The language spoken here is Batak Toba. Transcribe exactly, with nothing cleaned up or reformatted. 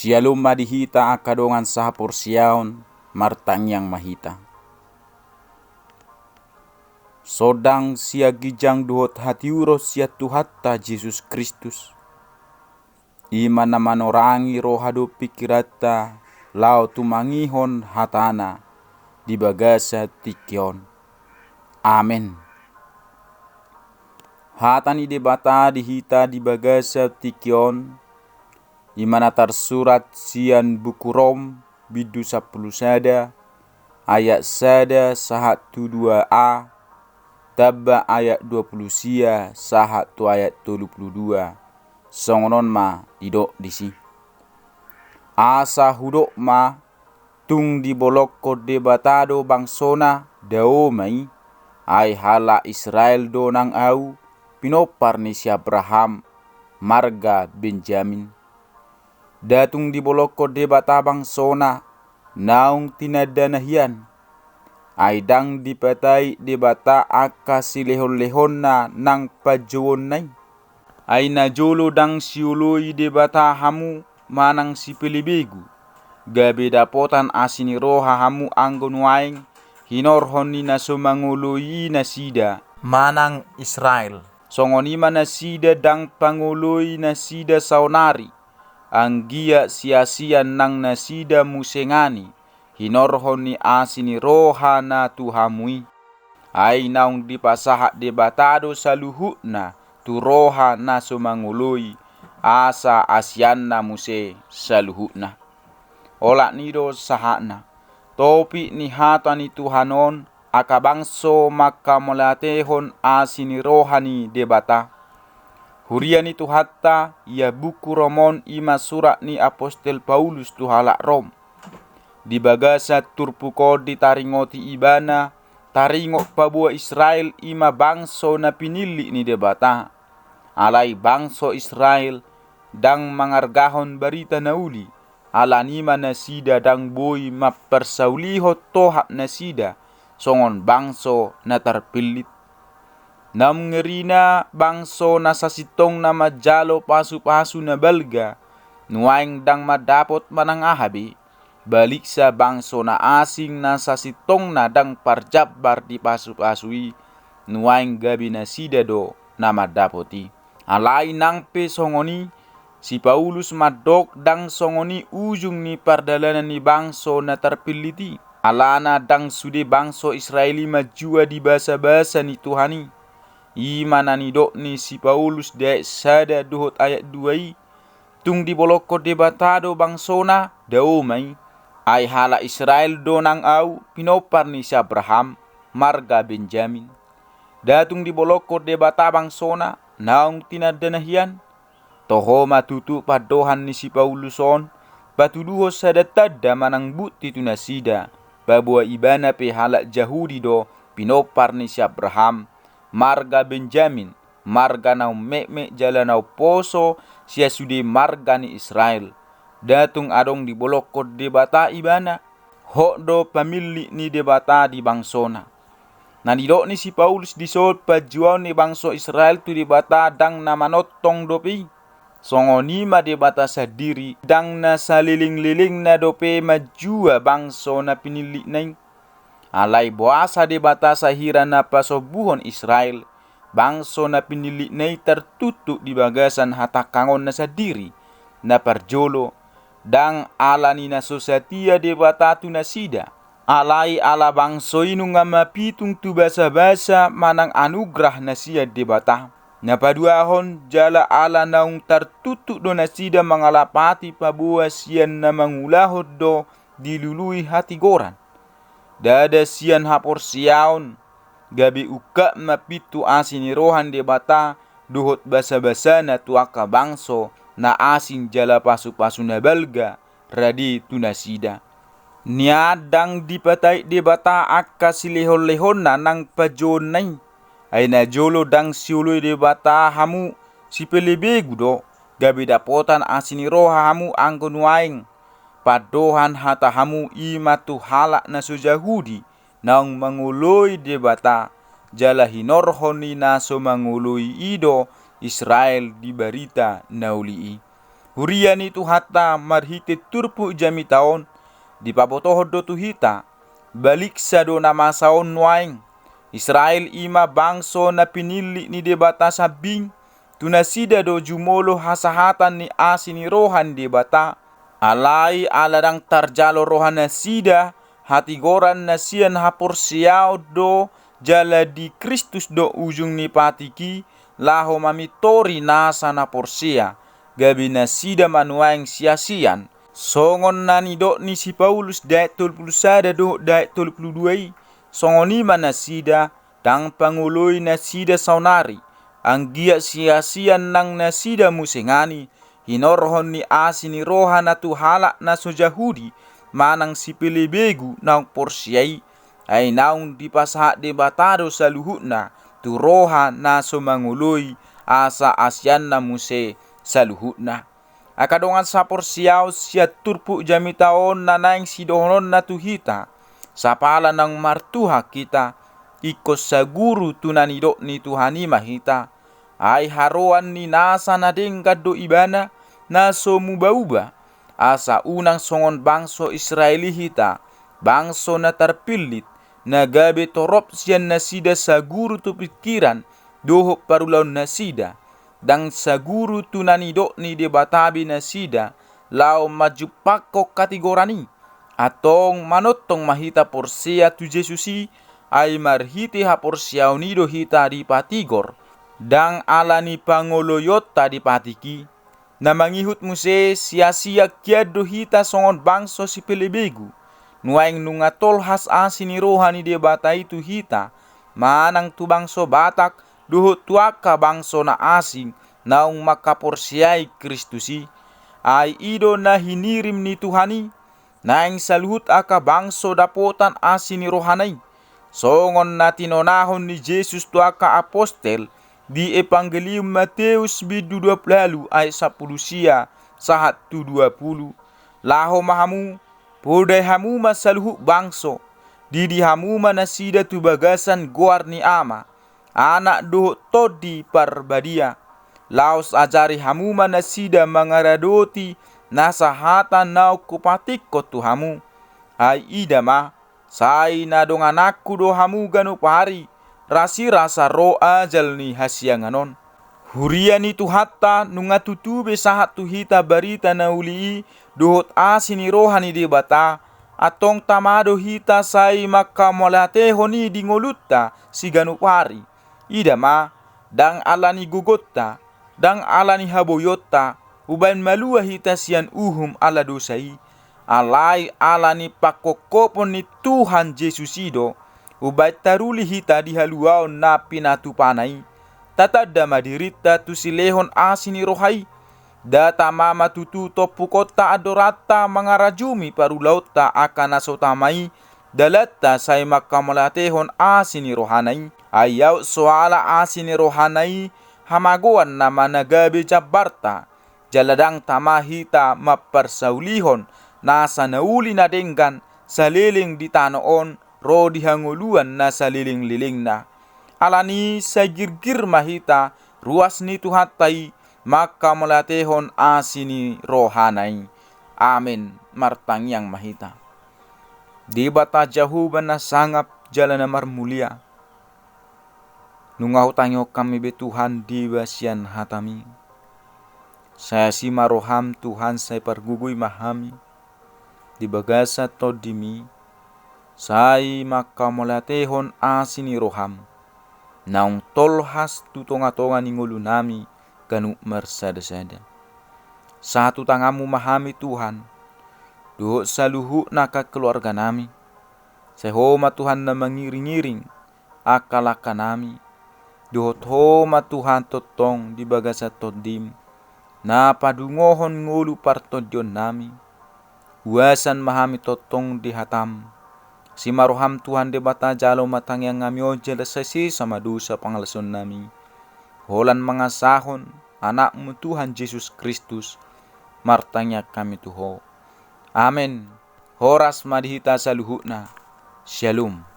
Syalom ma di hita angka dongan sahaporseaon, martangiang ma hita. Sondang sian ginjang dohot hatiuron sian Tuhanta Jesus Kristus, i ma na manorangi roha dohot pingkiranta laho tumangihon hatana di bagasan tingki on. Amen. Hata ni Debata di hita di bagasan tingki on, i ma na tarsurat sian buku Rom, bindu sampulu sada, ayat sada sahat tu dua a, tamba ayat dua pulu sia sahat tu ayat tolu pulu dua. Songon on ma didok disi. Asa hudok ma, tung dibolongkon Debata do bangsona, dao ma i, ai halak Israel do nang ahu, pinompar ni si Abraham, marga Benjamin. Nda tung dibolongkon Debata bangsona, naung tinandana hian. Ai ndang dipatait Debata angka silehonlehonna nang panjouonna i. Ai najolo ndang sioloi Debata hamu manang sipelebegu, gabe dapotan asi ni roha hamu anggo nuaeng hinorhon ni na so mangoloi i nasida, manang Israel. Songon i ma nasida ndang pangoloi nasida saonari, anggiat siasian nang nasida muse ngani, hinorhon ni asi ni roha na tu hamu i. Ai naung dipasahat Debata do saluhutna tu roha na so mangoloi, asa asianna muse saluhutna. Olat ni do sahatna. Topik ni hata ni Tuhan on, angka bangso mangkamauliatehon asi ni roha ni Debata. Huria ni Tuhanta, ia buku Rom on i ma surat ni apostel Paulus tu halak Rom. Di bagasan turpuk on ditaringoti ibana, taringot paboa Israel i ma bangso na pinillit ni Debata. Alai bangso Israel ndang mangargahon barita na uli, ala ni i ma nasida ndang boi mamparsaulihon tohap nasida songon bangso na tarpillit. Naung ngerina bangso na sasintongna manjalo pasupasu na balga, nuaeng ndang mandapot manang aha be. Baliksa bangso na asing na sasintongna ndang parjambar di pasupasu i, nuaeng gabe nasida do na mandapot i. Alai nang pe songon i, si Paulus mandok ndang songon i ujung ni pardalanan ni bangso na tarpillit i. Alana ndang sude bangso Israel i manjua di basabasa ni Tuhan i. I ma na nidok ni si Paulus di ayat sada dohot ayat dua i, tung dibolongkon Debata do bangsona, dao ma i. Ai halak Israel do nang ahu, pinompar ni si Abraham, marga Benjamin. Nda tung dibolongkon Debata bangsona, naung tinandana hian. Toho ma tutu pandohan ni si Paulus on, patuduhon sada tanda manang bukti tu nasida, paboa ibana pe halak Jahudi do, pinompar ni si Abraham, marga Benjamin, marga na ummetmet jala na umposo sian sude marga ni Israel. Nda tung adong dibolongkon Debata ibana, hot do pamillit ni Debata di bangsona. Na nidok ni si Paulus dison panjuaon ni bangso Israel tu Debata ndang na manongtong dope i. Songon i ma Debata sandiri ndang na salelenglelengna dope manjua bangso na pinillitna i. Alai boasa Debata sahira na pasombuhon Israel, bangso na pinillitna i tartuktuk di bagasan hatangkangonna sandiri, na parjolo, ndang ala ni na so satia Debata tu nasida, alai ala bangso i nunga mapitung tu basabasa manang anugrah na sian Debata. Na paduahon jala ala naung tartuktuk do nasida mangalapati paboa sian na mangulahon do dilului hatigoran. Ndada sian haporseaon, gabe ungkap ma pintu asi ni roha ni Debata dohot basabasana tu angka bangso na asing jala pasupasu na balga rade tu nasida. Nian ndang dipatait Debata angka silehonlehonna nang panjouonna i. Ai najolo ndang sioloi Debata hamu sipelebegu do, gabe dapotan asi ni roha hamu anggo nuaeng. Pandohan hata hamu i ma tu halak na so Jahudi, naung mangoloi Debata, jala hinorhon ni na so mangoloi i do Israel di barita na uli i. Huria ni Tuhanta, marhite turpuk jamita on, dipabotohon do tu hita, baliksa do na masa on nuaeng. Israel i ma bangso na pinillit ni Debata sambing, tu nasida do jumolo hasahatan ni asi ni roha ni Debata. Alai ala ndang tarjalo roha nasida, hatigoran na sian haporseaon do, jala di Kristus do ujung ni patik i, laho mamintori nasa na porsea, gabe nasida ma nuaeng siasian. Songon na nidok ni si Paulus di ayat tolu pulu sada dohot di ayat tolu pulu dua i, songon i ma nasida, ndang pangoloi nasida saonari, anggiat siasian nang nasida muse ngani, hinorhon ni asi ni roha na tu halak na so Jahudi, manang sipelebegu naung porsea i, ai naung dipasahat Debata do saluhutna, tu roha na so mangoloi, asa asianna muse saluhutna. Angka dongan saporseaon, sian turpuk jamita on na naeng sidohononna tu hita, sapala naung martuhan hita, ingkon saguru tu na nidok ni Tuhan i ma hita. Ai haroan ni nasa na denggan do Ibana, na so muba-uba, asa unang songon bangso Israel i hita, bangso na tarpillit, na gabe torop sian nasida saguru tu pingkiran dohot parulaon nasida, ndang saguru tu na nidok ni Debata be nasida, laho manjumpangkon hatigoran i. Antong manongtong ma hita porsea tu Jesus i, ai marhite haporseaon i do hita dipatigor, ndang ala ni pangoloionta di patik i. Na mangihut muse, siasian hian do hita songon bangso sipelebegu. Nuaeng nunga tolhas asi ni roha ni Debata i tu hita, manang tu bangso Batak, dohot tu angka bangso na asing, naung mangkaporseai Kristus i. Ai i do na hinirim ni Tuhan i, naeng saluhut angka bangso dapotan asi ni rohana i. Songon na tinonahon ni Jesus tu angka apostel, di Evangelium Mateus bindu dua pulu ualu ayat sampulu sia sahat tu dua pulu. Laho ma hamu, podai hamu ma saluhut bangso, didi hamu ma nasida tu bagasan goar ni Ama, Anak dohot Tondi Parbadia. Laos ajari hamu ma nasida mangaradoti nasa hata naung hupatikkon tu hamu. Ai ida ma, sai na dongananku do hamu ganup ari, rasirasa ro ajal ni hasiangan on. Huria ni Tuhanta, nunga tutu be sahat tu hita barita na uli i, dohot asi ni roha ni Debata, antong tama do hita sai mangkamauliatehon i di ngolunta siganup ari. Ida ma, ndang ala ni gogonta, ndang ala ni haboionta, umbaen malua hita sian uhum ala dosa i, alai ala ni pangkophopon ni Tuhan Jesus i do, umbaen taruli hita di haluaon na pinatupana i. Tatanda ma dirinta tu silehon asi ni roha i. Nda tama ma tutu tompukonta andoranta mangarajumi parulaonta angka na so tama i, dalanta sai mangkamauliatehon asi ni rohana i. Ai aut soala asi ni rohana i, hamagoan nama na gabe jambarta. Jala ndang tama hita mamparsaulihon nasa na uli na denggan saleleng di tano on ro di hangoluan na saleleng-lelengna. Ala ni i sai girgir ma hita ruas ni Tuhanta i mangkamauliatehon asi ni rohana i. Amen. Martangiang ma hita. Debata Jahowa na sangap jala na marmulia, nunga hutangihon hami be Tuhan deba sian hataMi. Sai asi ma rohaM Tuhan, sai pargogoi ma hami di bagasan TondiMi, sai mangkamauliatehon asi ni rohaM naung tolhas tu tonga-tonga ni ngolunami ganup marsada-sada. Sahat tu tanganMu ma hami Tuhan, dohot saluhutna angka keluarganami. Sai Ho ma Tuhan na mangiring-iring angka langkanami, dohot Ho ma Tuhan tongtong di bagasan TondiM na padungohon ngolu partondionnami. Uasan ma hami tongtong di hataM. Asi ma rohaM Tuhan Debata, jalo ma tangiangnami on jala sai sesa ma dosa pangalaosionnami. Holan mangasahon AnakMu Tuhan Jesus Kristus, martangiang hami tu Ho. Amen. Horas ma di hita saluhutna. Syalom.